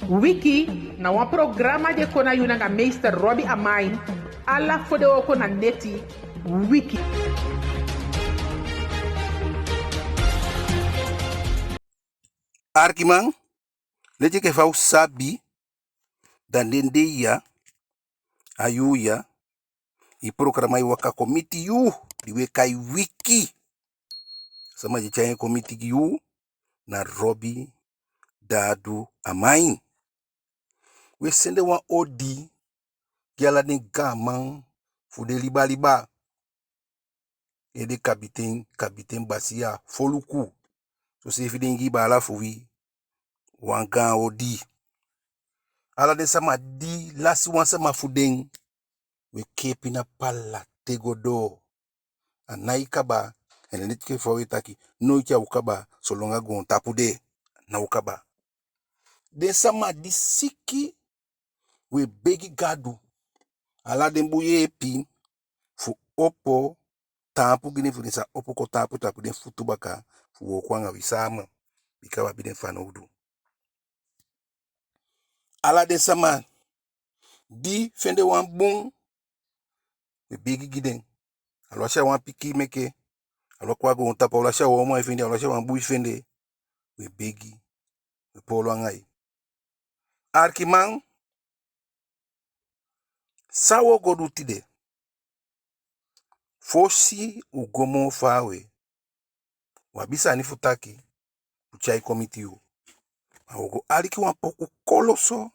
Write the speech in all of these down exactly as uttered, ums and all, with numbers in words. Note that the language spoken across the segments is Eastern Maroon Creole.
Wiki na wan programa di e kon na yu nanga meester Robbie Amain, ala fodewooko na neti. Wiki. Arkiman, leti enke fa u sabi, da den dei ya, a yuu ya, i programa e waka kon miti yu, di we kai Wiki. Sama di e tyai en kon miti yu, na Robbie Dadu Amain. We sende wan odi gi ala den gaaman fu den liba liba. Ede kabiten, kabiten, basiya, foluku. Soseefi den Ingii baala fu wi, wan gaan odi. Ala den sama di lasi wan sama fu den, we keepi na pala te go doo. A nái kaba, en leti enke fa we taki, noiti a o kaba, solanga goontapu de, a ná o kaba. Den sama di siki, we begi Gadu, ala den bun yeepi, fu opo taampu gi den, fu den sa opo kon taampu tapu den futu baka, fu wooko anga wi sama, bika wi abi den fanowdu. Ala den sama di fende wan bun, we begi gi den. Aluwasi a wan pikin meke, aluwasi a goontapu, aluwasi a wan uman e fende, aluwasi a wan bun e fende, we begi, we poolo anga i. Arkiman, san wo go du tide? Fosi u go moo faawe, u abi sani fu taki, u tyai kon miti yu. Ma wo go aliki wan poku koloso,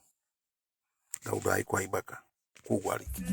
da u daai kon a i baka. Kon u go aliki.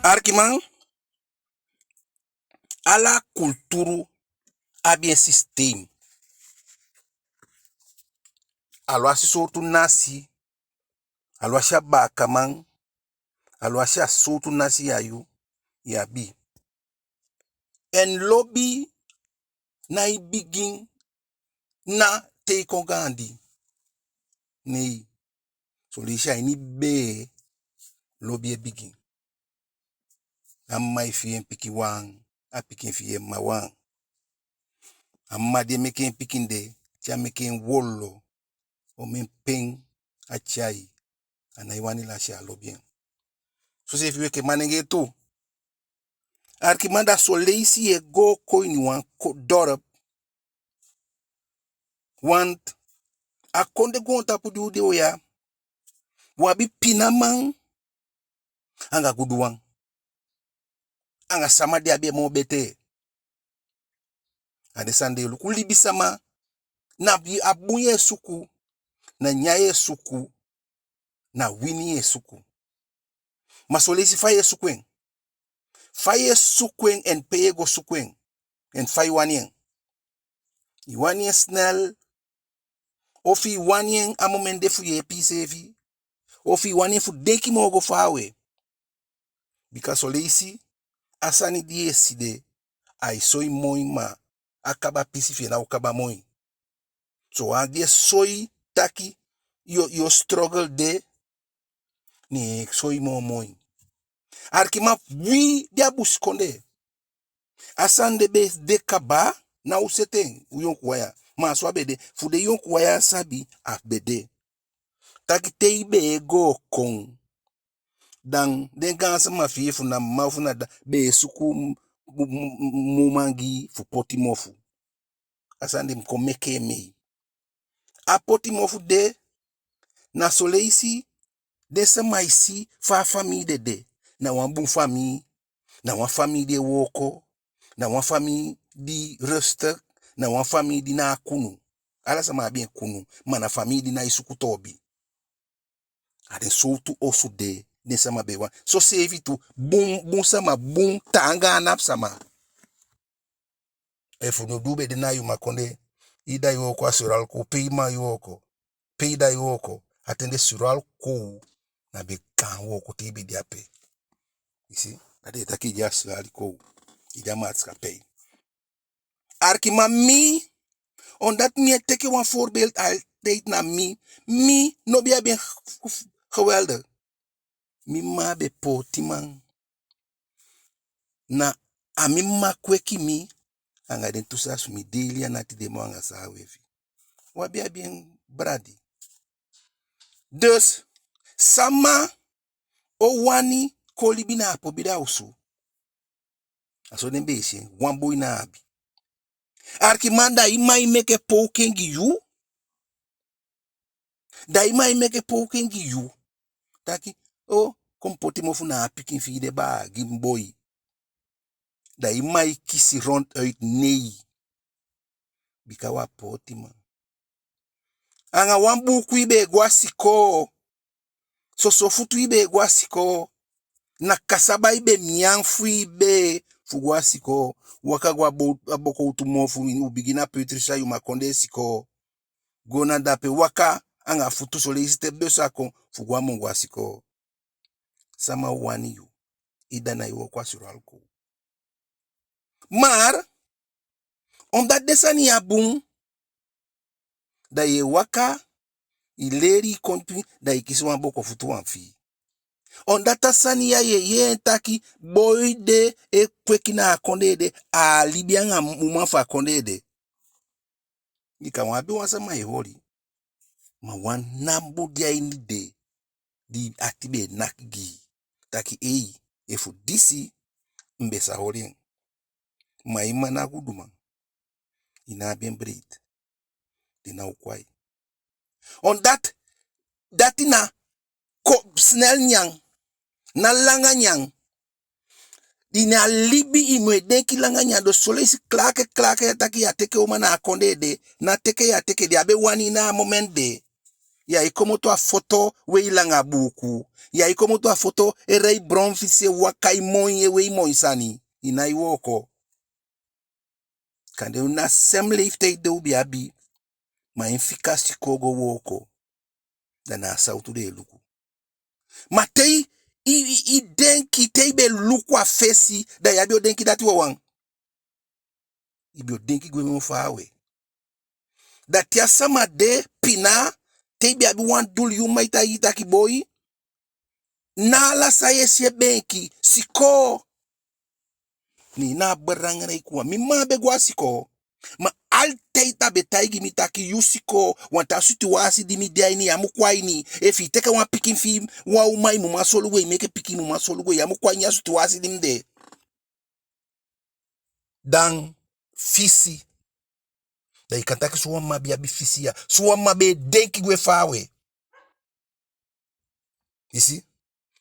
Arkiman, ala kulturu abi en sistem. Aluwasi sowtu nasi, aluwasi a baakaman, aluwasi a sowtu nasi ya yu, i abi. En lobi nái bigin na te i kon gaandi. Nei. Son leisi a ini bee lobi e bigin. A mma e fii en pikin wan, a pikin e fii en mma wan. A mma di e meke en pikin de, te a meke en wolo, omen pen a tyai, a nái wani lasi, a lobi en. Soseefi wi enke manengee tu. Arkiman, da son leisi yu e go kon ini wan ko-, dorp. Want a kondee goontapu di u de ya, u abi pinaman anga guduwan. Anga sama di abi en moo betee. A den sani de, luku libisama, na bi-, a bun yu e suku, na nyan yu e suku, na wini yu e suku. Ma son leisi fa yu e suku en? Fa yu e suku en, en pe yu e go suku en? En fa yu wani en? Yu wani en snel? Ofu yu wani en a moment de fu yeepi yuseefi? Ofu yu wani en fu denki moo go faawe? Bika son leisi a sani di yu e si de, ai soi moi, ma a kaba pisi fi en ná o kaba moi. Sowan di e soi taki yu o, yu o struggle de, ne en e soi moo moi. Alikiman, wi de a busikondee, a sani de be de kaba, ná u seti en, u yonkuwan ya. Ma a so a be de, fu den yonkuwan ya sabi, a be de. Taki te i be e goo kon, dan den gaansama fi i, efu na mma ofu na dda, be e suku m-, m-, m-, m-, uman gi i fu poti mofu. A sani de mu kon meke en mei. A poti mofu de, na son leisi den sama e si fa a famii de de. Na wan bun famii, na wan famii di e wooko, na wan famii di rustig, na wan famii di ná a kunu. Ala sama abi en kunu, ma na famii di nái suku toobi. A den sowtu osu de den sama be wani. Soseefi tu, bun, bun sama, bun taanga anapu sama. Efu no du u be de na Yuma kondee, i dda e wooko a Suralco, pe i mma e wooko, pe i dda e wooko, a ten de Suralco na be gaan wooko te i be de ape. I si, da den e taki i de a Suralco, i de a maatschappij. Alikiman, mi, omdat mi e teke wan voorbeeld altijd na mi, mi no be abi en g-, g-, geweldig. Mi mma be pootiman. Na a mi mma kweki mi, anga den tu sisa fu mi, Delia na tide moo anga Saawefi. Wi á be abi en bradi. Dus, sama o wani kon libi na a pobida osu? A so den be e si en, wan boi ná a abi. Alikiman, da i mma e meke pooki en gi yu. Da i mma e meke pooki en gi yu. Taki, o, kon poti mofu na a pikin fi i de baa, gi mi boi. Da i mma e kisi ronduit nei. Bika wan pootiman. Anga wan buuku i be e go a sikoo. Soso futu i be e go a sikoo. Na kasaba i be nyan fu i be fu go a sikoo. Waka go a bo-, a bokowtu mofu, u bigin na Patricia Yuma kondee sikoo. Go na dape, waka anga futu, son leisi te bus á kon, fu go a Mungo a sikoo. Sama o wani yu? I dda nái wooko a Suralco. Maar, omdat den sani ya bun, da yu e waka, i leli, i kon tu, da i kisi wan booko futu wan fii. Omdat a sani ya yu e yee en taki, boi de e kweki na a kondee de, a á libi anga uman fu a kondee de. Bika wan abi wan sama e holi. Ma wan nambu de a ini de, di ati be e naki gi i. Taki ei, efu disi, mi be sa holi en. Ma i mma na guduman. I ná abi en breed. Den ná o kwai. Omdat, dati na ko-, snel nyan. Ná langa nyan. Ini a libi i mu e denki langa nyan. Dus son leisi klake klake ya taki yu á teke uman na a kondee de. Ná teke yu á teke, den á be wani i na a moment de. Yu á e komoto a foto wei langa buuku. Yu á e komoto a foto e rei bromfiets, e waka e moi, e wei moi sani. I nái wooko. Kande na sem leeftijd de u be abi, ma en fika sikoo go wooko, da na a sawtu den e luku. Ma te i, i, i, i denki, te i be luku a fesi, da yu á be o denki dati wawan. I be o denki gwe moo faawe. Da te a sama de pina, te i be abi wan dulu, yu mma e taigi i taki boi, ná ala san yu e si e beenki, sikoo. Ne na a belangrijk wan. Mi mma á be go a sikoo. Ma altijd a be taigi mi taki yu sikoo, want a situwasi di mi de a ini, yu á mu kon a ini. Efu i teke wan pikin fi i, wan uman, i mu man solugu en, i meke pikin, i mu man solugu en, yu á mu kon a ini a situwasi di mi de. Dan fisi. Da i kan taki sowan mma be abi fisi ya. Sowan mma be e denki gwe faawe. I si?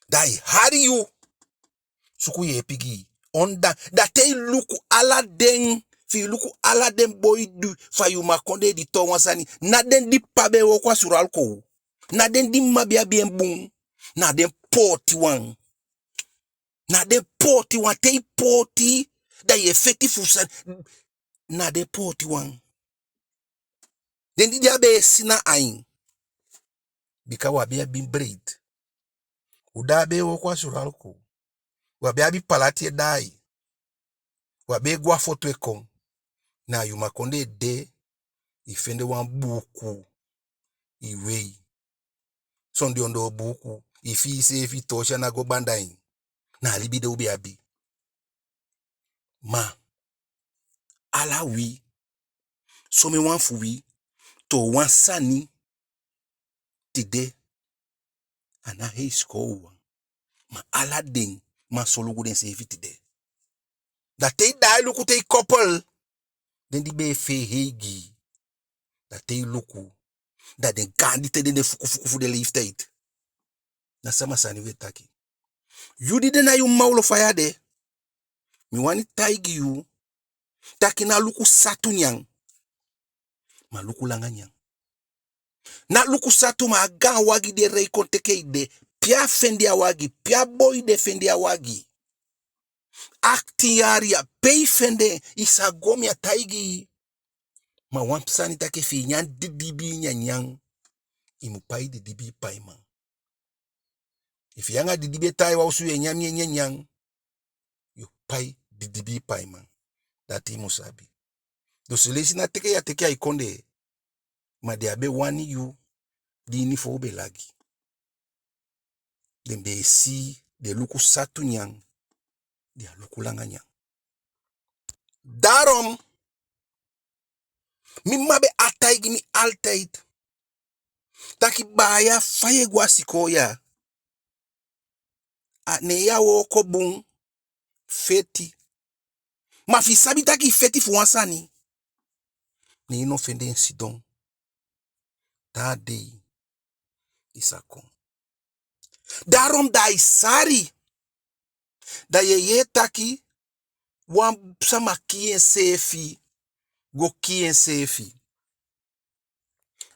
Da ai hali yu suku yeepi gi i. Onda, da te i luku ala den, fi i luku ala den boi di fu a Yuma kondee di toon wan sani, ná den di ppa be e wooko a Suralco. Na den di mma be abi en bun, na den pootiwan. Na den pootiwan, te i pooti, da yu e feti fu sani. Na den pootiwan. Den di á be e si na ain. Bika u á be abi breiti. U dda á be e wooko a Suralco. U á be abi palati e daai. U á be e go a foto e kon. Na a Yuma kondee de, i fende wan buuku, i wei. Sondee ondoo buuku, i fii iseefi, toosi ana go banda en. Na a libi de u be abi. Ma ala wi, somen wan fu wi, toon wan sani tide, a ná hei sikoo wawan. Ma ala den man solugu denseefi tide. Da te i daai luku te i koppel, den di be e fee hei gi i, da te i luku, da den gaandi te den de fukufuku fu den leeftijd. Na sama sani u e taki. Yu di de na yu mma olo faya de, mi wani taigi yu taki ná luku satu nyan, ma luku langa nyan. Ná luku satu, ma a gaan wagi di e lei kon teke i de, pe a fende a wagi, pe a boi de fende a wagi. Aktin yali ya, pe i fende en, i sa go, mi á taigi i. Ma wan sani taki, efi i nyan didibii nyanyan, i mu pai didibii paiman. Efi i anga didibii e tan a wan osu, yu e nyan mi en nyanyan, yu o pai didibii paiman. Dati i mu sabi. Dus leisi ná teke yu a teke a i kondee, ma den á be wani yu, di i niveau be lagi. Den be e si, den luku satu nyan, den á luku langa nyan. Daarom, mi mma be e taigi mi altijd taki, baaya, fa yu e go a sikoo ya, a ne yu á wooko bun, feti. Ma fi i sabi taki i feti fu wan sani, ne i no fende en sidon, taa dei i sa kon. Daarom da ai sali, da yu e yee taki wan sama kii enseefi, go kii enseefi.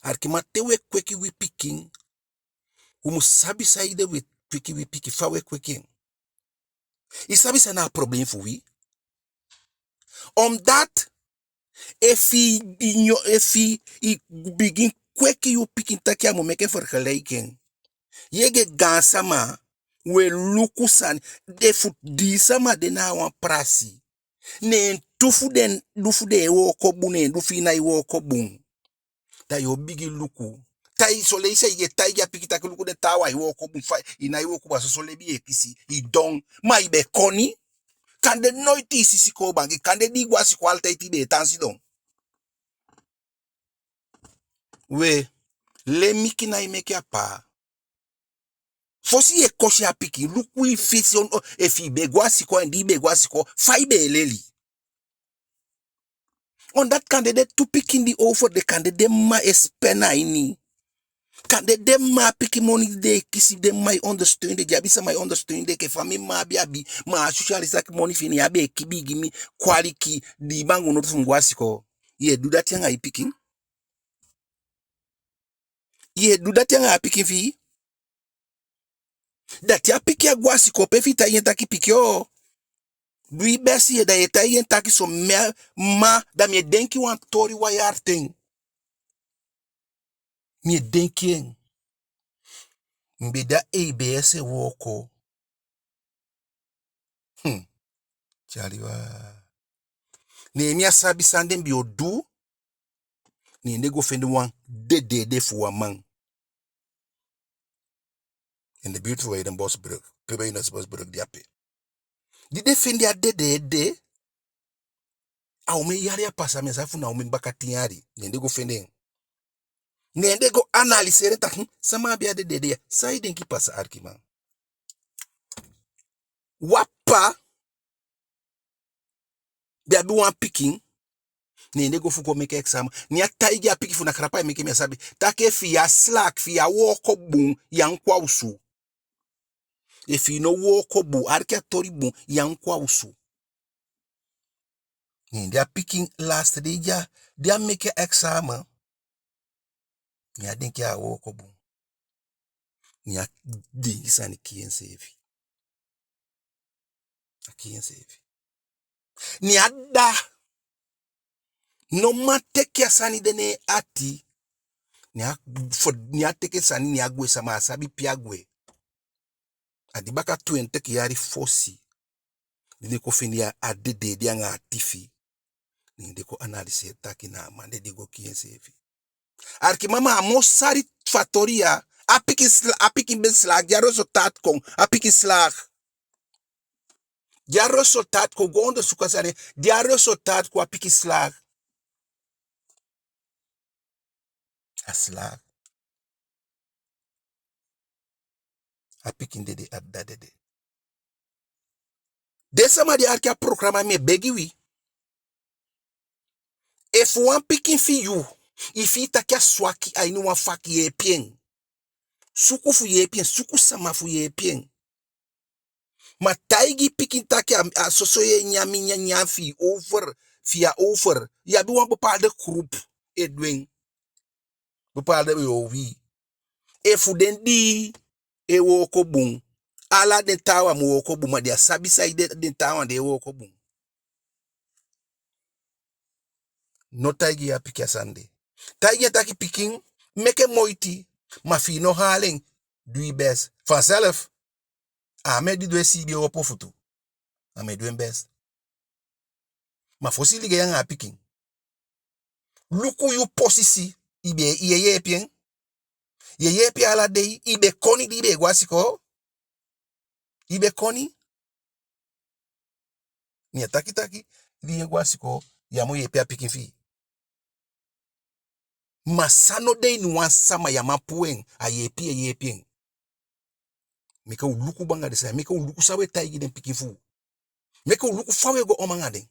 Alikiman, te u e kweki wi pikin, u mu sabi saide u e kweki wi pikin, fa u e kweki en. I sabi san na a problem fu wi? Omdat efi i, efi i bigin kweki yu pikin taki a mu meke vergelijking, yu enke gaansama, u e luku sani, efu dii sama de na a wan prasi, ne en tu fu den, du fu den e wooko bun, ne en du fi i nái wooko bun, da yu o bigin luku. Taigi, son leisi i e taigi a pikin taki luku, den taawan e wooko bun, fa i nái wooko bun, a soso lebi yu e kisi, i don. Ma i be koni. Kande noiti i si sikoo bangi, kande di i go a sikoo altijd i be e tan sidon. We, leli miki nái meke a paa. Fosi yu e kosi a pikin, luku i fesi, efi i be go a sikoo, en di i be go a sikoo, fa i be e leli. Omdat kande den tu pikin di over de, kande den mma e spen na ini. Kande den mma, a pikin moni di den e kisi, den mma e ondersteun den, den abi sama e ondersteun den, enke fa mi mma be abi, ma a sociale zaak moni fi en, ne a be e kibii gi mi, kwaliki, dii bankunotu fu mi go a sikoo. Yu e du dati anga i pikin? Yu e du dati anga a pikin fi i? Da te a pikin á go a sikoo, pe fi i taigi en taki pikin o, du i besi, da yu e taigi en taki so, mi mma, da mi e denki wan toli wan yali ten. Mi e denki en. Mi be de a ABS e wooko. Hmm. Tyali waa. Ne mi á sabi san den be o du. Ne den go fende wan dedede fu wan man. In de buurt fu Weidenbosbrug. Pe Weidenbosbrug de ape. Di den fende a dedede, a omen yali a pasa, mi á sabi efu na omen, baka tin yali. Ne den go fende en. Ne den go analyseren taki, hmm, sama abi a dedede ya. San i denki pasa, alikiman? Wan ppa be abi wan pikin, ne den go fu go meke examen. Ne a taigi a pikin fu na kalapu ai meke, mi á sabi, taki efi yu á slaag, efi yu á wooko bun, yu á mu kon a osu. Efi yu no wooko bun, aliki a toli bun, yu á mu kon a osu. Ne di a pikin laatste dei di a, di a meke a examen, ne a denki a á wooko bun. Ne a diingi sani kii enseefi. A kii enseefi. Ne a dda no man teke a sani de ne en ati. Ne a, fo, ne a teke sani, ne a gwe, sama á sabi pe a gwe. A di baka twenti yali fosi, di den kon fende a, a dede de anga a tifi, ne den kon analyseren taki na a man de di go kii enseefi. Arkiman, ma a moo sali fu a toli ya, a pikin sla, a pikin be slaag, di a resultaat kon, a pikin slaag. Di a resultaat kon, go ondersuku a sani, di a resultaat kon, a pikin slaag. A slaag. A pikin dede, a dda dede. Den sama di e aliki a programa, mi e begi wi. Efu wan pikin fi yu, i fii taki a swaki a ini wan vak, yeepi en. Suku fu yeepi en, suku sama fu yeepi en. Ma taigi pikin taki a, a soso yu e nyan, mi nyanyan fi i over, fi i a over. Yu abi wan bepaalde groep e du en. Bepaalde yu o wi. Efu den dii e wooko bun, ala den taawan mu wooko bun, ma den á sabi saide den taawan de e wooko bun. No taigi a pikin a sani de. Taigi en taki pikin, meke moiti, ma fi i no haali en, du i best. Vanzelf, a á mu e didon e siibi e opo futu. A mu e du en best. Ma fosi i ligei anga a pikin, luku yu posisi, i be, i e yeepi en. I e yeepi en ala dei, i be koni di i be e go a sikoo. I be koni. Mi e taki taki, di i e go a sikoo, yu á mu yeepi a pikin fi i. Ma san no de ini wan sama, yu á man puu en, a yeepi i e yeepi en. Meke u luku bun anga den sani, meke u luku san u e taigi den pikin fu u. Meke u luku fa u e go om anga den.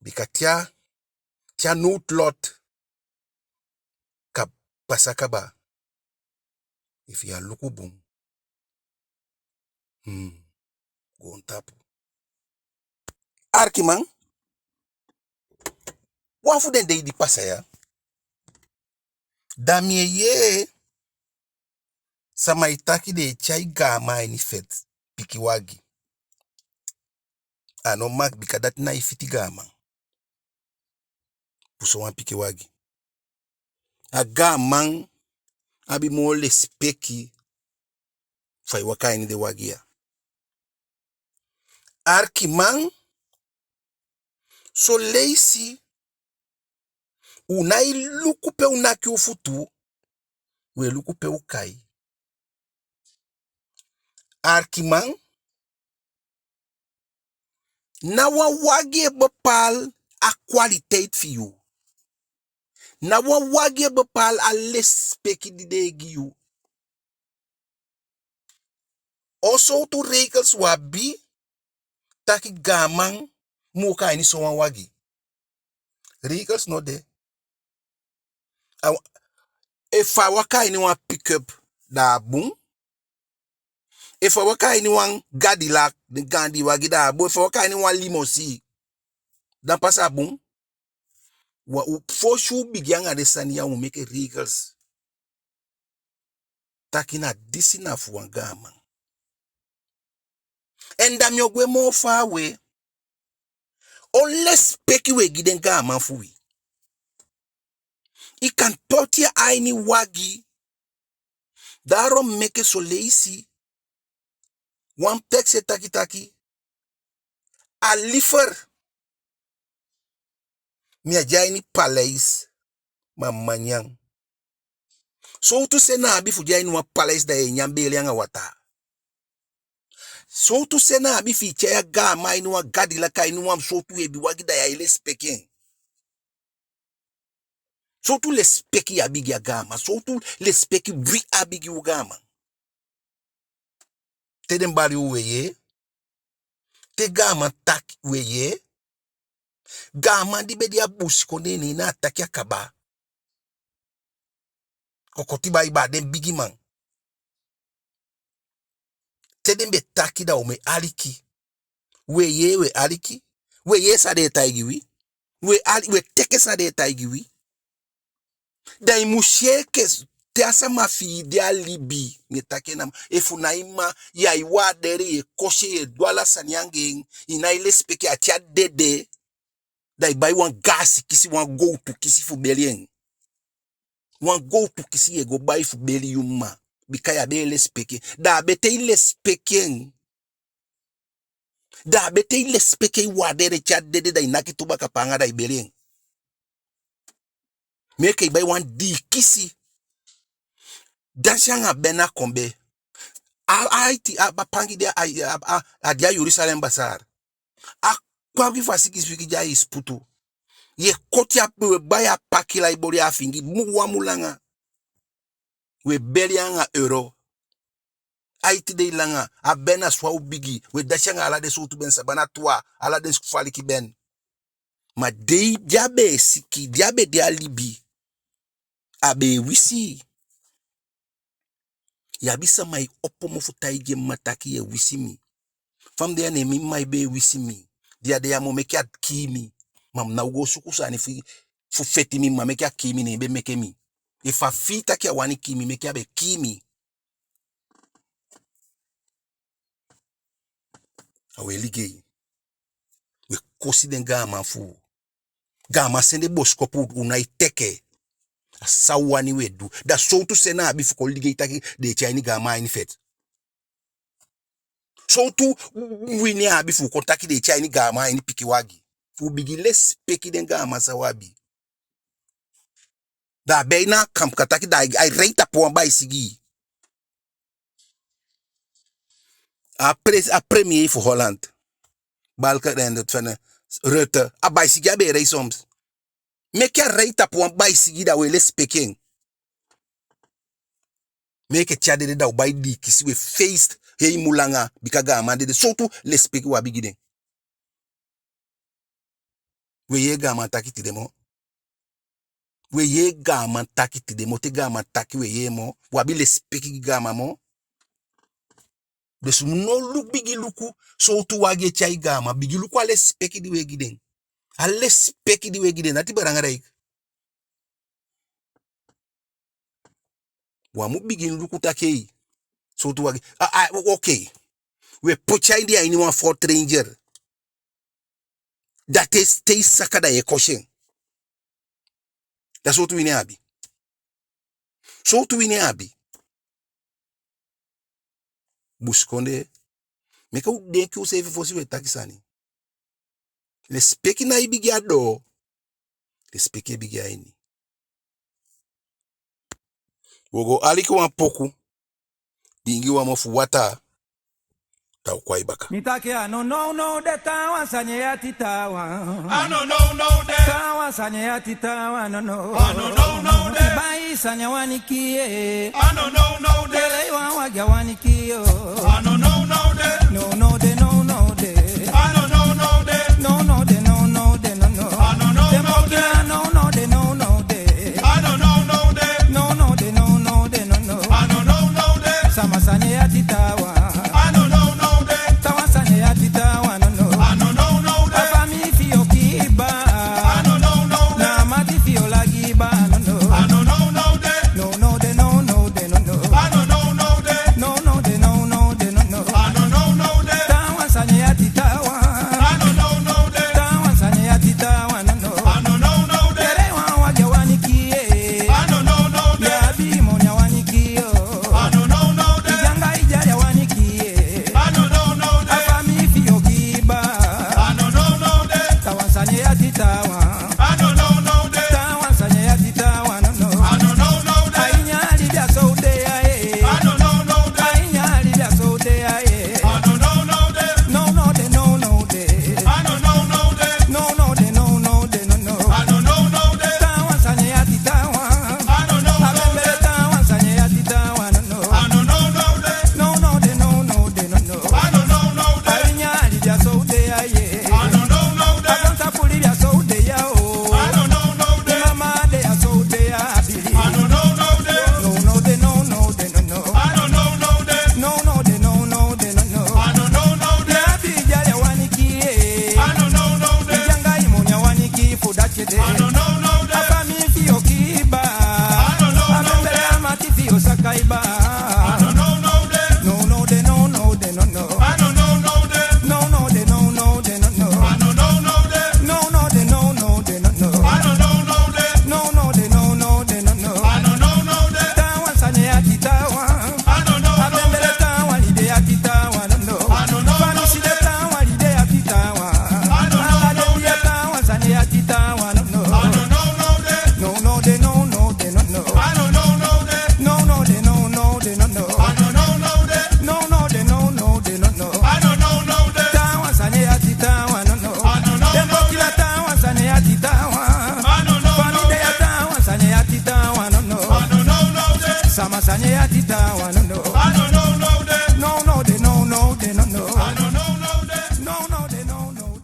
Bika te a, te a noodlot ka pasa kaba, efu yu á luku bun, hmm, goontapu. Arkiman, wan fu den dei di pasa ya, da mi e yee sama e taki den e tyai gaaman a ini feti, pikin wagi. A no mag, bika dati nái fiti gaaman. Fu sowan pikin wagi. A gaaman abi moo lesipeki fa i waka a ini den wagi ya. Arkiman, son leisi u nái luku pe u naki u futu, u e luku pe u kai. Arkiman, ná wan wagi e bepaal a kwaliteit fi yu. Ná wan wagi e bepaal a lesipeki di den e gi yu. On sowtu regels u abi taki gaaman mu waka a ini sowan wagi? Regels no de. A wa-, efu a waka a ini wan pick-up, da a bun. Efu a waka a ini wan Cadillac, den gaan dii wagi, da a bun. Efu a waka a ini wan limousine, da pas a bun. Wa-, u, fosi u bigin anga den sani ya, u meke regels. Taki na disi na fu wan gaaman. En da mi o gwe moo faawe. On lesipeki u e gi den gaaman fu wi? I kan poti en a ini wagi. Daarom meke son leisi wan peesi e taki taki, a liever mi á de a ini paleis, ma mi man nyan. Sowtu sen a abi fu de a ini wan paleis da yu e nyan beele anga wataa? Sowtu sen a abi fi i tyai a gaaman a ini wan Cadillac, a ini wan sowtu ebi wagi, da yu á e lesipeki en? Sowtu lesipeki yu abi gi a gaaman? Sowtu lesipeki wi abi gi u gaaman? Te den bali u, u e yee. Te gaaman taki, u e yee. Gaaman di be de a busikondee, ne na a taki a kaba. Kokoti bai baa, den bigiman. Te den be taki, da u mu e aliki. U e yee, u e aliki. U e yee san den e taigi wi. U e ali-, u e teke san den e taigi wi. Da i mu si enke s-, Te a sama fi i de a libi, mi e taki en namo, efu na i mma, yu á e waadeli en, yu e kosi en, yu e du ala sani anga en, i nái lesipeki en, a te a dede, da i bai wan gaasi kisi, wan gowtu kisi fu beli en. Wan gowtu kisi yu e go bai fu beli yu mma, bika yu á be e lesipeki en. Da a betee i lesipeki en. Da a betee i lesipeki en, i waadeli en, te a dede da i naki tu baka paanga da i beli en. Meke i bai wan dii kisi. Dansi anga bena kombe. A, a, aiti, a, a pangi de a, a, a, a de a Jerusalem Bazaar. A kwagi fu a sikisiki de a Isiputu. Yu e koti a, u e bai a pakila e boli a fingi, mu wan mun langa. U e beli anga euro. Aiti dei langa, a bena so a o bigi, u e dansi anga ala den sowtu ben, sabana tuu, ala den faliki ben. Ma dei di a be e siki, di a be de a libi, a be e wisi. Yu abi sama e opo mofu taigi en mma taki yu e wisi mi. Fa mi de ya, ne mi mma be e wisi mi. Di a de ya moo, meke a kii mi. Ma mi ná o go suku sani fu, fu feti mi mma, meke a kii mi, ne en be meke mi. Efu a fii taki a wani kii mi, meke a be kii mi. A u e ligei. U e kosi den gaaman fu u. Gaaman sende bosikopu, u nái teke. A san u wani u e du. Da sowtu sen a abi fu kon ligei taki den e tyai ini gaaman a ini feti? Sowtu wini a abi fu kon taki den e tyai ini gaaman a ini pikin wagi? Fu u bigin lesipeki den gaaman san u abi. Da a be na kampu kan taki da ai, ai rei tapu wan baisigii. A pres-, a premier fu Holland. Balkenende, dat fene, Rutte. A baisigii a be e rei soms. Meke a rei tapu wan baisigii da u e lesipeki en. Meke te a dede da u bai dii kisi, u e feest hei mun langa, bika gaaman dede. Sowtu lesipeki u abi gi den? U e yee gaaman taki tide moo? U e yee gaaman taki tide moo? Te gaaman taki u e yee moo? U abi lesipeki gi gaaman moo? Dus u no lu-, bigin luku sowtu wagi e tyai gaaman, bigin luku a lesipeki di u e gi den. A lesipeki di u e gi den, dati belangrijk. U á mu bigin luku taki ei, sowtu wagi. A, a, oké. U e poti a ini, a ini wan Ford Ranger. Da te, te i saka da yu e kosi en. Da sowtu wini a abi? Sowtu wini a abi? Busikondee, meke u denki useefi fosi u e taki sani. Lesipeki nái bigin a doo. Lesipeki e bigin a ini. U o go aliki wan poku, diingi wan mofu wataa, da u kon a i baka.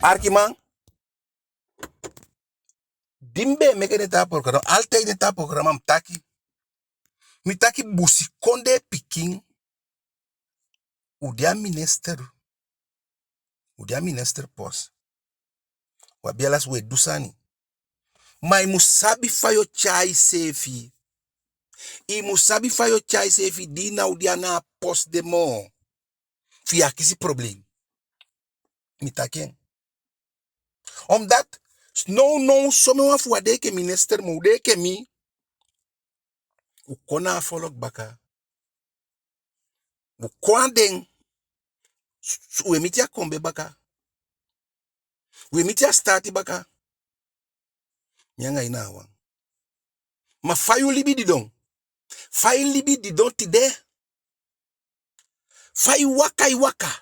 Arkiman, di mi be e meke den taa programa, altijd den taa programa mi taki. Mi taki busikondee pikin, u de a minister, u de a minister post. U abi ala, u e du sani. Ma i mu sabi fa yu o tyai iseefi. I mu sabi fa yu o tyai iseefi di i ná o de a na a post de moo. Fi yu á kisi problem. Mi taki en. Omdat nownow somen wan fu u á de enke minister moo, u de enke mi. U kon na a folok baka. U kon a den. S-, s-, u e miti a kombe baka. U e miti a sitaati baka. Mi anga i na a wan. Ma fa yu libi didon? Fa i libi didon tide? Fa i waka, i waka?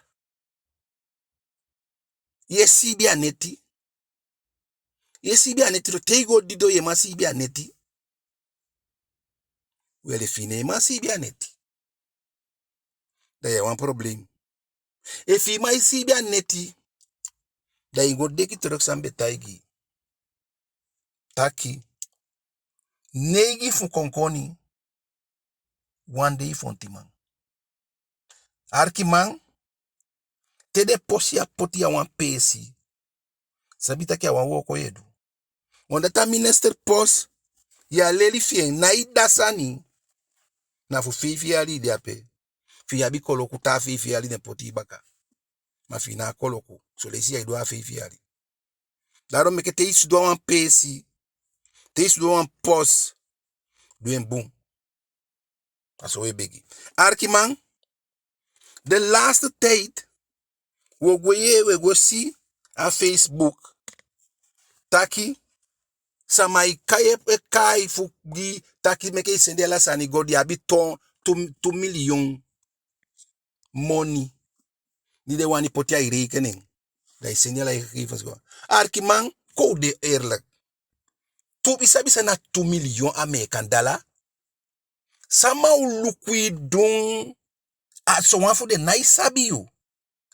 Yu e siibi a neti? Yu e siibi a neti, te i go didon yu e man siibi a neti? Wel, efi i ná e man siibi a neti, da yu a wan problem. Efi i man e siibi a neti, da i go denki terug san mi be taigi i. Taki, neigi fu konkoni, wan dei fu ontiman. Arkiman, te den posi yu a poti yu a wan peesi, sabi taki a wan wooko yu e du. Omdat a minister post, yu á leli fi en, ná i dda sani. Na fu feifi yali i de ape. Fi i abi koloku, taa feifi yali den poti i baka. Ma fi i ná a koloku, son leisi yu á e du a feifi yali. Daarom meke te i sidon a wan peesi, te i sidon a wan post, du en bun. A so u e begi. Arkiman, de laatste tijd, u o go yee, u e go si a Facebook taki sama e kai, e kai fu gi taki meke i sende ala sani go, den abi tu, tu, tu miliyun moni di den wani poti a i rekening. Da i sende ala i gegevens go. Arkiman, kon u de eerlijk. Tu, i sabi san na tu miliyun Ameekan dala? Sama o luku i dun? A sowan fu den nái sabi yu.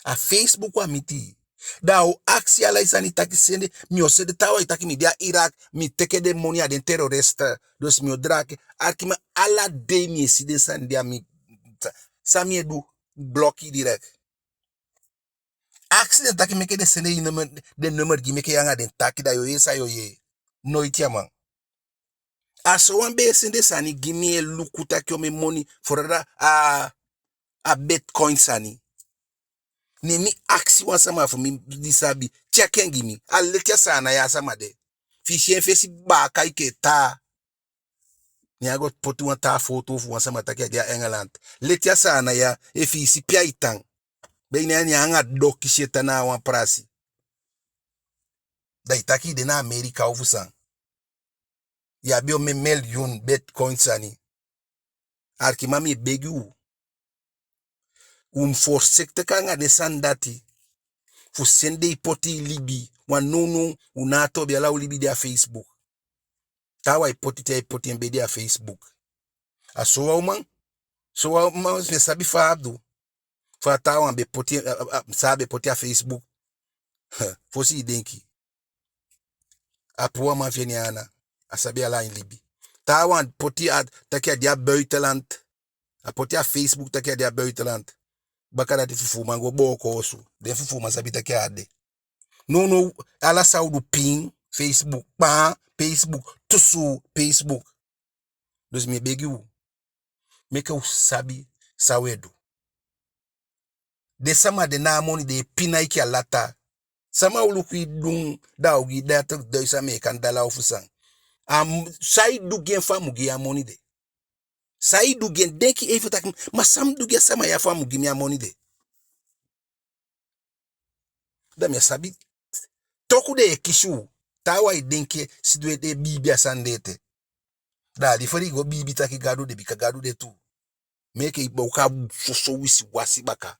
A Facebook a miti i. Da a o akisi ala i sani taki sende, mi o sende, taawan e taki mi de a Irak, mi teke den moni a den terrorist. Dus mi o draki. Arkiman, ala dei mi e si den sani de a mi, sa, san mi e du, bloki direct. Akisi den taki meke den sende i nummer, den nummer gi meke yu anga den taki, da yu o yee san yu o yee. Noiti a man. A sowan be e sende sani gi mi, e luku taki omen moni, vooral a, a bitcoin sani. Ne mi akisi wan sama fu mi di sabi, check en gi mi. A leti a Saana ya a sama de. Fi i si en fesi baaka enke taa. Ne a go poti wan taa foto fu wan sama taki a de a Engeland. Leti a Saana ya, efi i si pe ai tan. Be ini a ini anga doki si e tan na a wan prasi. Da i taki i de na Amerika ofu san. I abi omen miliyun bitcoin sani. Arkiman, mi e begi u. U mu voorzichtig anga den sani dati. Fu sende i poti i libi. Wan nownow, u ná a toobi, ala u libi de a Facebook. Taawan e poti te ai poti en bedi a Facebook. A sowan uman, sowan uman mi sabi fa a du. Fa a taawan be poti, a, a, a, san a be poti a Facebook. Fosi i denki. A puu a man fi en ne en ana. A sabi ala en libi. Taawan poti a, taki a de a buitenland. A poti a Facebook taki a de a buitenland. Bakadati fufuuman go booko osu. Den fufuuman sabi taki a á de. Nownow, ala san u du, pin, Facebook, paa, Facebook, tusu, Facebook. Dus mi e begi u. Meke u sabi san u e du. Den sama de na a moni den e pina enke alata. Sama o luku i dun, da a o gi i dertig duizend Ameekan dala ofu san. A m-, san i du gi en fu a mu gi i a moni de? San i du gi en? Denki even taki, ma san mi du gi a sama ya fu a mu gi mi a moni de? Da mi á sabi. Toku den e kisi u. Taawan e denki sidon ete e biibi a sani de ete. Da a liever i go biibi taki Gadu de, bika Gadu de tu. Meke i booko a soso wisiwasi baka.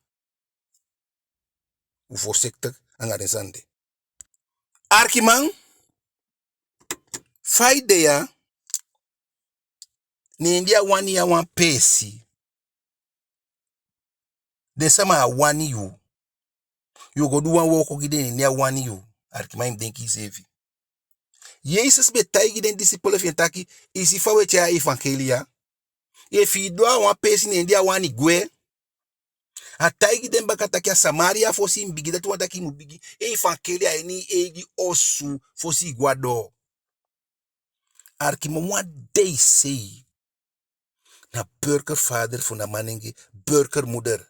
U voorzichtig anga den sani de. Arkiman, fa i de ya, ne di a wani yu a wan peesi, den sama á wani yu. yu o go du wan wooko gi den, ne a wani yu. Alikiman, i mu denki iseefi. Jesesi be taigi den disipel fi en taki, i si fa u e tyai a evangelie ya? Efu i doo a wan peesi, ne di a wani gwe. A taigi den baka taki a Samaria fosi i mu bigin, dati wani taki i mu bigin evangelie a ini i eigi osu fosi i go a doo. Alikiman, wan dei sei na burgervader fu na manenge, burgermoeder.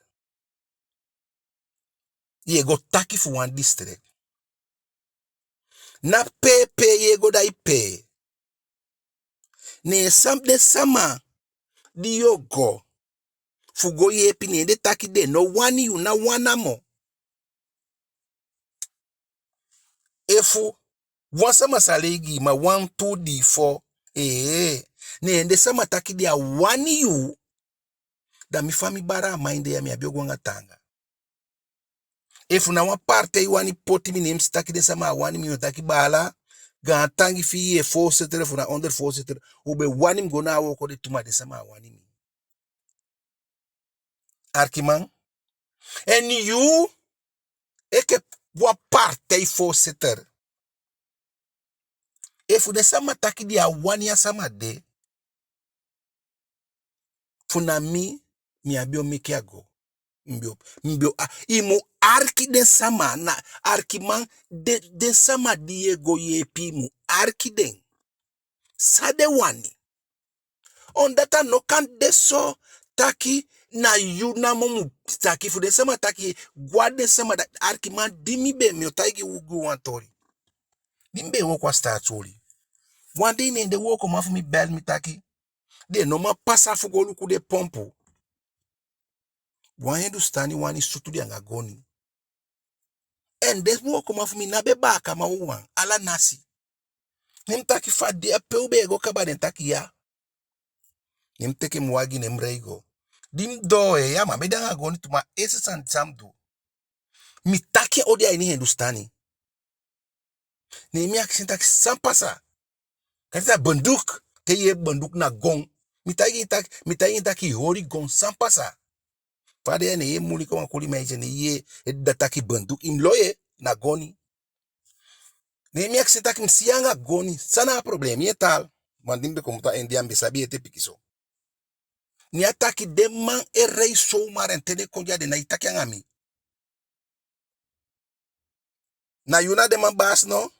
Yu e go taki fu wan district. Na pee pee yu e go, da i pee. Ne san den sama di yu o go fu go yeepi, ne den taki den no wani yu, na wan namo. Efu wan sama sa lei gi i, ma wan, tu, dii, fo, ee, ne den sama taki den á wani yu, da mi fa mi bali a man de ya, mi á be o go anga taanga. Efu na wan partij wani poti mi, ne mi si taki den sama á wani mi, mi o taki baala, gaantangi fi i, voorzitter fu na ondervoorzitter, u be wani mi go na a wooko de tu, ma den sama á wani mi. Alikiman, en yu enke wan partijvoorzitter, efu den sama taki den á wani a sama de, fu na mi, mi á be o meke a go. Mi be o, mi be o, a, i mu aliki den sama, na, alikiman, den, den sama di yu e go yeepi, i mu aliki den. San den wani. Omdat a no kan de so taki na yu namo mu taki, fu den sama taki, go a den sama, da, alikiman, di mi be, mi o taigi u gi wan toli. Di mi be e wooko a Staatsolie, wan dei ne den wookoman fu mi bel mi taki den no man pasa fu go luku den pompu. Wan Hindustani wani sutu den anga goni. En den wookoman fu mi ná be baakaman wawan, ala nasi. Ne mi taki fa a de, a pe u be e go kaba? Den taki ya. Ne mi teke mi wagi, ne mi lei go. Di mi doo, ee, a man be de anga goni tu, ma esi sani san mi du, mi taki en odi a ini Hindustani. Ne mi akisi en taki san pasa. Kande a banduk, te i yee banduk na gon. Mi taigi en taki, mi taigi en taki i holi gon, san pasa. Fa a de ya, ne i yee muliki wan kuli meisje, ne i yee, e, da taki banduk, i mu lon, ee, na goni. Ne mi akisi en taki mi si i anga goni, san na a problem, i e taal. Ma di mi be komoto a India, mi be sabi ete pikinso. Ne a taki den man e lei zomaar, en te den kon ya den nái taki anga mi. Na yu na den man baasi no?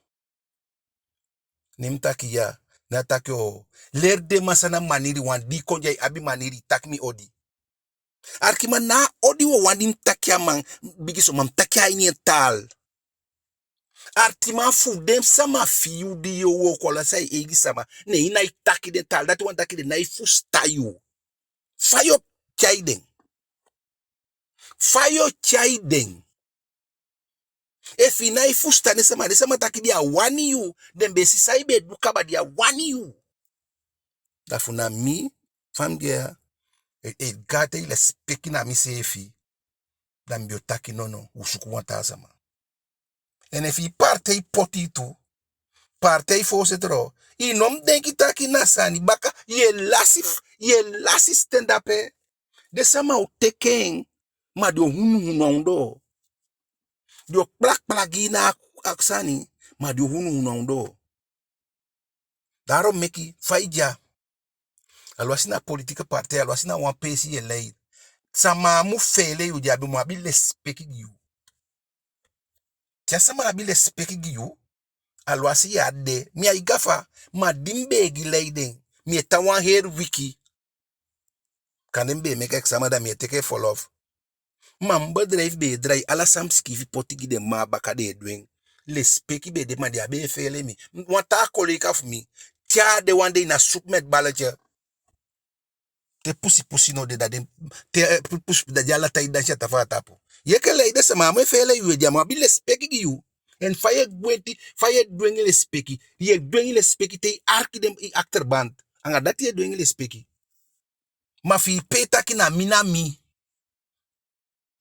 Ne mi taki ya. Ne a taki o, leri den man san na manili, wan di kon ya i abi manili, taki mi odi. Alikiman, na a odi wawan di mi taki a man, bigi so, ma mi taki a ini en taal. Alikiman, fu den sama fi yu di yu o wooko, ala san i eigi sama, ne i nái taki den taal, dati wani taki den nái fusutan yu. Fa yu o tyai den? Fa yu o tyai den? Efu i nái fusutan den sama, den sama taki den á wani yu, den be si san i be du kaba, den á wani yu. Da fu na mi, fa mi de ya, e, e, gaantangi lesipeki na miseefi, da mi be o taki nono, u suku wan taa sama. En efu i partij poti i tu, partijvoorzitter o, i no mu denki taki na sani baka, yu e lasi, yu e lasi stand up, ee. Den sama o teke en, ma den o hunduhundu a ondoo. Den o kplakplak gi i na a, a sani, ma den o hunduhundu a ondoo. Daarom meke fa i de ya, alwasi na politieke partij, alwasi na wan peesi yu e lei, sama á mu feele yu, den abi, mu abi lesipeki gi yu. Te a sama abi lesipeki gi yu, alwasi yu á de, mi á e gafa, ma di mi be e gi leiding, mi e tan wan heri wiki. Kande mi be e meke examen, da mi e teke verlof. Ma mi bedrijf be e drai, ala san mi sikiifi poti gi den, ma a baka den e du en. Lesipeki be de, ma den á be e feele mi. Wan taa collega fu mi, te a á de wan dei, na zoek met balletje. Te pusipusi no de, da den, te, eh, pu-, pusi, da den ala tan e dansi a tafaa tapu. Yu enke leiding, sama á mu e feele yu, den á mu abi lesipeki gi yu. En fa yu e gwenti, fa yu e dwengi lesipeki, yu e dwengi lesipeki te i aliki den, i achterban. Anga dati yu e dwengi lesipeki. Ma fi i pee taki na mi na mi.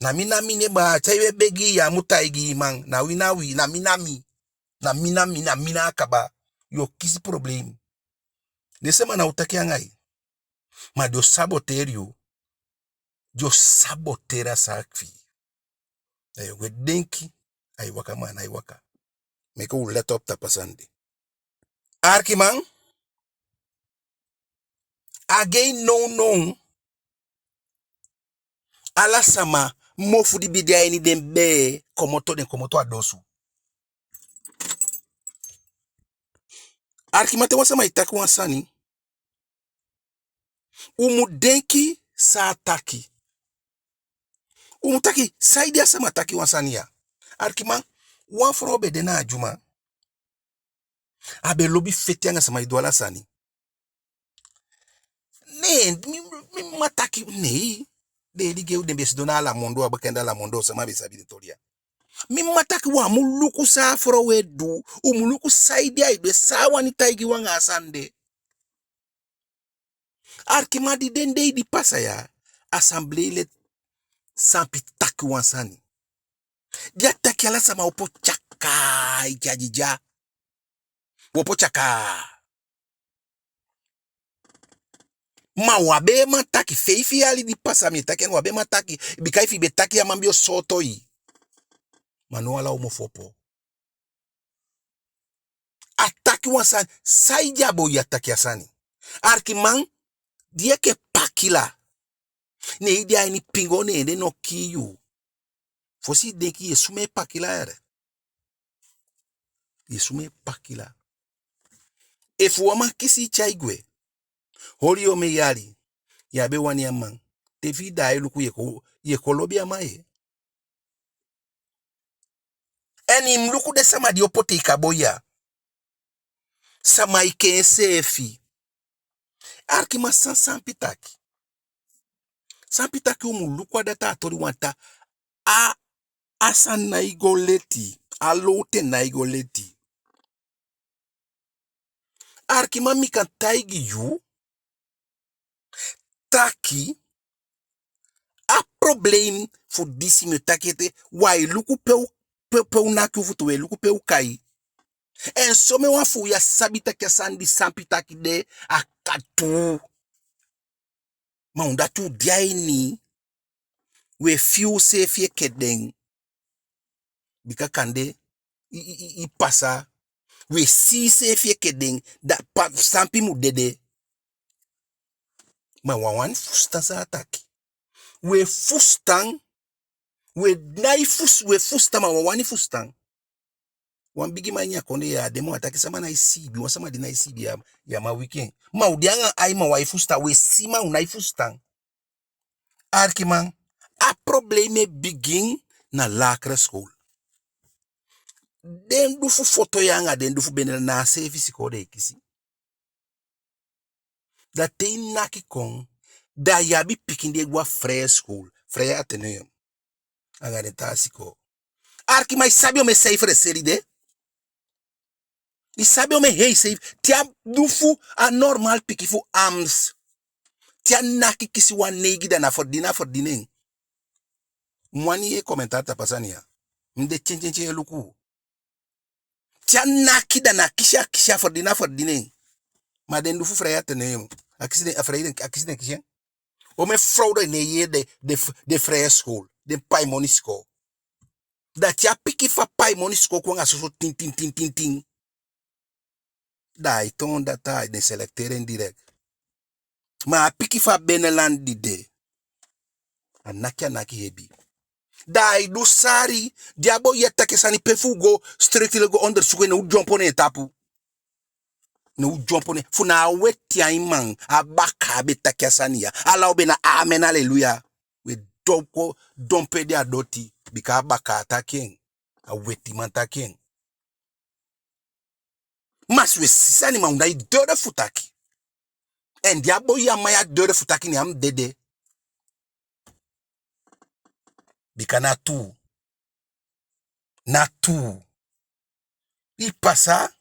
Na mi na mi, ne baa, te yu e begi, yu á mu taigi i man, na wi na wi, na mi na mi. Na mi na mi, na mi na a kaba. Yu o kisi problem. Den sama ná o taki anga i, ma den o saboteri yu. Den o saboteri a saak fi i. Da yu o go e denki ai waka, ma a nái waka. Meke u let op tapu a sani de. Arkiman, a gei nownow, ala sama mofu di be de a ini den bee komoto, den komoto a dosu. Arkiman, te wan sama e taki wan sani, u mu denki san a taki. U mu taki, saide a sama taki wan sani ya? Arkiman, wan frow be de na a dyuma. A be lobi feti anga sama e du ala sani. Nee, mi, mi mma taki, nee. Den e ligei u, den be sidon na Alamondo, a bekende Alamondo, sama be sabi den toli ya. Mi mma taki u á mu luku san a frow e du, u mu luku saide ai du en, san a wani taigi u anga a sani de. Arkiman, di den dei di pasa ya, assembleelid Sampi taki wan sani. Di a taki, ala sama opo tyakaa, i dya didya. U opo tyakaa. Ma u á be e man taki, feifi yali di pasa mi e taki en, u á be e man taki, bika efi i be taki a man be o sooto i. Ma now ala u mofu opo. A taki wan sani, saide a boi ya taki a sani? Arkiman, di i enke pakila, ne i de a ini pingo, ne den no kii yu. Fosi i denki, i e sumee pakila yee. I e sumee pakila. Efu wan man kisi i tyai gwe, holi yu omen yali, yu á be wani a man, te fi i daai luku, yu e kon, yu e kon lobi a man yee. En i mu luku den sama di opo te i ka boi ya. Sama enke enseefi. Arkiman, san Sampi taki? Sampi taki u mu luku a data, a toli wan taa. A, a sani nái go leti. A lowte nái go leti. Arkiman, mi kan taigi yu taki, a problem fu disi mi o taki ete, u á e luku pe u, pe, pe u naki u futu, u e luku pe u kai. En somen wan fu u ya sabi taki a sani di Sampi taki de, a katu. Ma u dati u de a ini, u e fii useefi enke den. Bika kande i, i, i, i pasa, u e si iseefi enke den, da pa, Sampi mu dede. Ma u á wani fusutan san a taki. U e fusutan, u e nái fusu, u e fusutan, ma u á wani fusutan. Wan bigiman ini a kondee ya, a de moo, a taki sama nái siibi, wan sama di nái siibi ya, ya man wiki en. Ma u de anga ai, ma u ái fusutan, u e si ma u nái fusutan. Arkiman, a problem e bigin na lagere school. Den du fu Foto ya anga den du fu Benelan, na a seefi sikoo den e kisi. Da te i naki kon, da i abi pikin di e go a vrije school, vrije atheneum, anga den taa sikoo. Arkiman, i sabi omen cijfer e seli de? I sabi omen hei cijfer? Te a du fu a normaal pikin fu Amst, te a naki kisi wan neigi, da na verdien a verdien en. Mi wani yee commentaar tapu a sani ya. Mi de tyen tyen tyen e luku. Te a naki, da na kisi a kisi, a verdien a verdien en. Ma den du fu vrije atheneum, a kisi den, a vrije den, a kisi den kisi en. Omen fraude ne yee de, de, de vrije school, den paimoni sikoo. Da te a pikin fu a paimoni sikoo kon anga soso tin, tin, tin, tin, tin, da ai toon data, den selecteer en direct. Ma a pikin fu a Benelan di de, a naki, a naki hebi. Da ai du sari, di a boi ya taki a sani, pe fu u go, strikti le go ondersuku en, ne u dyompo ne en tapu. Ne u dyompo ne en, fu na a weti ain man, a bakaa be taki a sani ya. Ala u be na amen, aleluya. U e dompo, dompo ede a doti, bika a bakaa taki en, a wetiman taki en. Ma si u e si sani, ma u nái dede fu taki. En di a boi ya, a man ya dede fu taki, ne a mu dede. Bika na tuu. Na tuu. I pasa,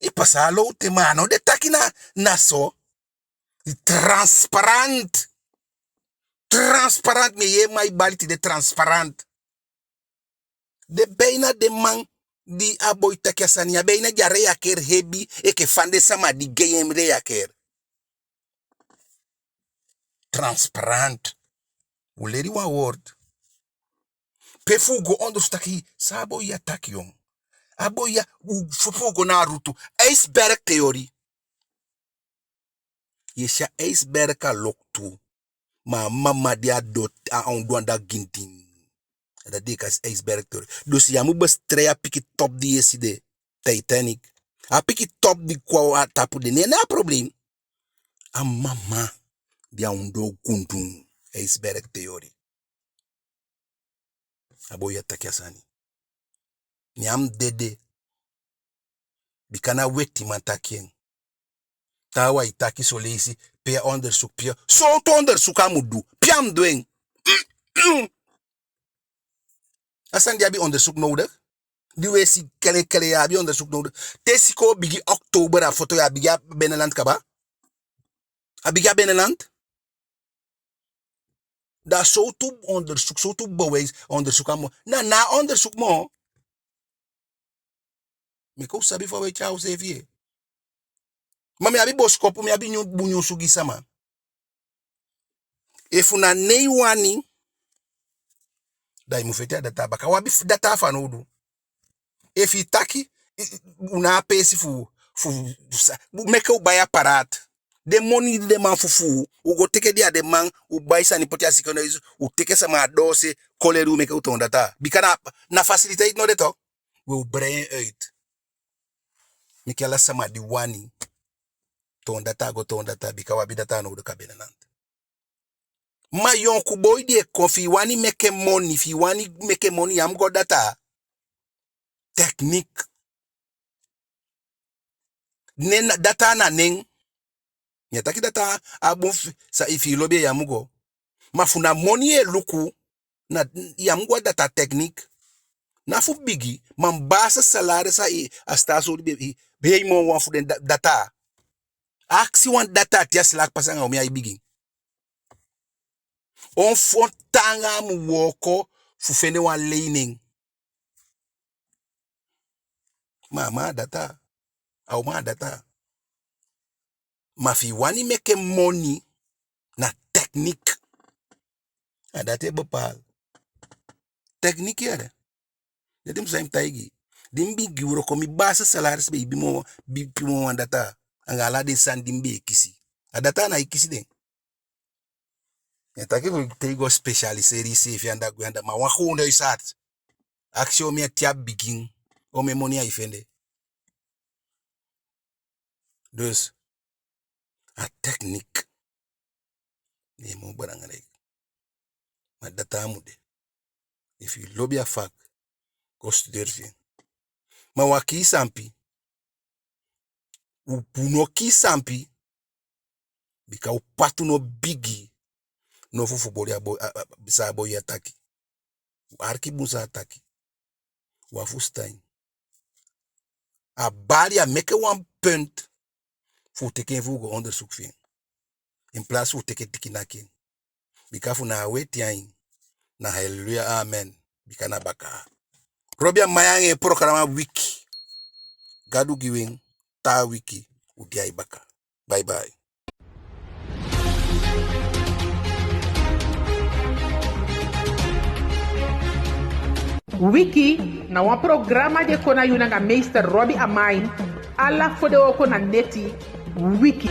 i pasa a lowte, ma a no de taki na, na so. I transparant. Transparant, mi e yee man e bali tide, transparant. Den beina den man di a boi taki a sani ya, beina den á reageer hebi enke fa den sama di gei en reageer. Transparant. U leli wan woord. Pe fu u go onderzoek taki san a boi ya taki, yon. A boi ya, u, fu, fu u go na a rutu. Ijsberg theorie. Yu e si a ijsberg a loktu. Ma a mama di a doti, a ondoo anda gintin. A dati den e kai ijsberg theorie. Dus ya mu bestrijd a pikin top di yu e si de. Titanic. A pikin top di kon a tapu de, ne en na a probleem. A mama di a ondoo gintin. Ijsberg theorie. A boi ya taki a sani. Ne a mu dede. Bika na wetiman taki en. Taawan e taki son leisi, pe a onderzoek, pe a, sowtu onderzoek a mu du, pe a mu du en. A sani di abi onderzoek nodig. Di u e si kele kele ya abi onderzoek nodig. Te sikoo bigin oktober a foto ya bigin a binnenland kaba. A bigin a binnenland. Da sowtu onderzoek, sowtu bewijs onderzoek a mu, na, na onderzoek moo. Meke u sabi fa u e tyai useefi. Ma mi abi bosikopu, mi abi nyun, bun nyunsu gi sama. Efu na nen i wani, da i mu feti a data baka. U abi f-, data fanowdu. Efu i taki, i, i, u na a peesi fu, fu, fu sa-, meke u bai apparaat. Den moni di den man fufuu, u go teke den a den man, u bai sani poti a ziekenhuis, u teke sama a doose, kon leli u, meke u toon data. Bika na, na faciliteit no de toch. We u breid en uit. Meke ala sama di wani toon data go toon data, bika u abi data nodig a binnenland. Ma yonku boi di e kon, fi i wani meke moni, fi i wani meke moni, ya mu go data. Techniek. Nen na, data na nen. Mi á taki data á bun, fi, sa, efi i lobi en ya mu go. Ma fu na moni yu e luku, na, ya mu go a data techniek. Ná fu bigi, ma mi basis salaris a, a sitaati sowtu be, be hei moo wan fu den da-, data. Akisi wan data te a slaag pasa anga omen ai bigin. On fu, on taanga a mu wooko fu fende wan lening. Ma a man a data, a uman a data. Ma fi i wani meke moni, na techniek. A dati e bepaal. Techniek yee. Dati mi san mi taigi. Di mi bigin wroko, mi basis salaris be e bigi moo, bigi moo wan data. Anga ala den sani di mi be e kisi. A data na e kisi den. Mi á taki fu te i go specialiseren iseefi anda gwe anda, ma wan gewoon huisarts. Akisi omen a, te a bigin, omen moni ai fende. Dus, a techniek, ne en moo belangrijk. Ma data mu de. Efi i lobi a vak, go studeri fi en. Ma u á kii sampi. U, u no kii sampi. Bika u patu no bigi. No fu, fu boli a boi, a, a, san a boi ya taki. U aliki bun san a taki. U á fusutan en. A bali, a meke wan punt fu u teke en fu u go onderzoek fi en. In plaats fu u teke tiki naki en. Bika fu na a weti ain, na haleluya, amen. Bika na bakaa. Robi Amain anga en programa Wiki. Gadu gi u en, taa wiki u de ai baka. Bye bye. Wiki na wan programa di e kon na yu nanga meester Robi Amain, ala fodewooko na neti. Wiki.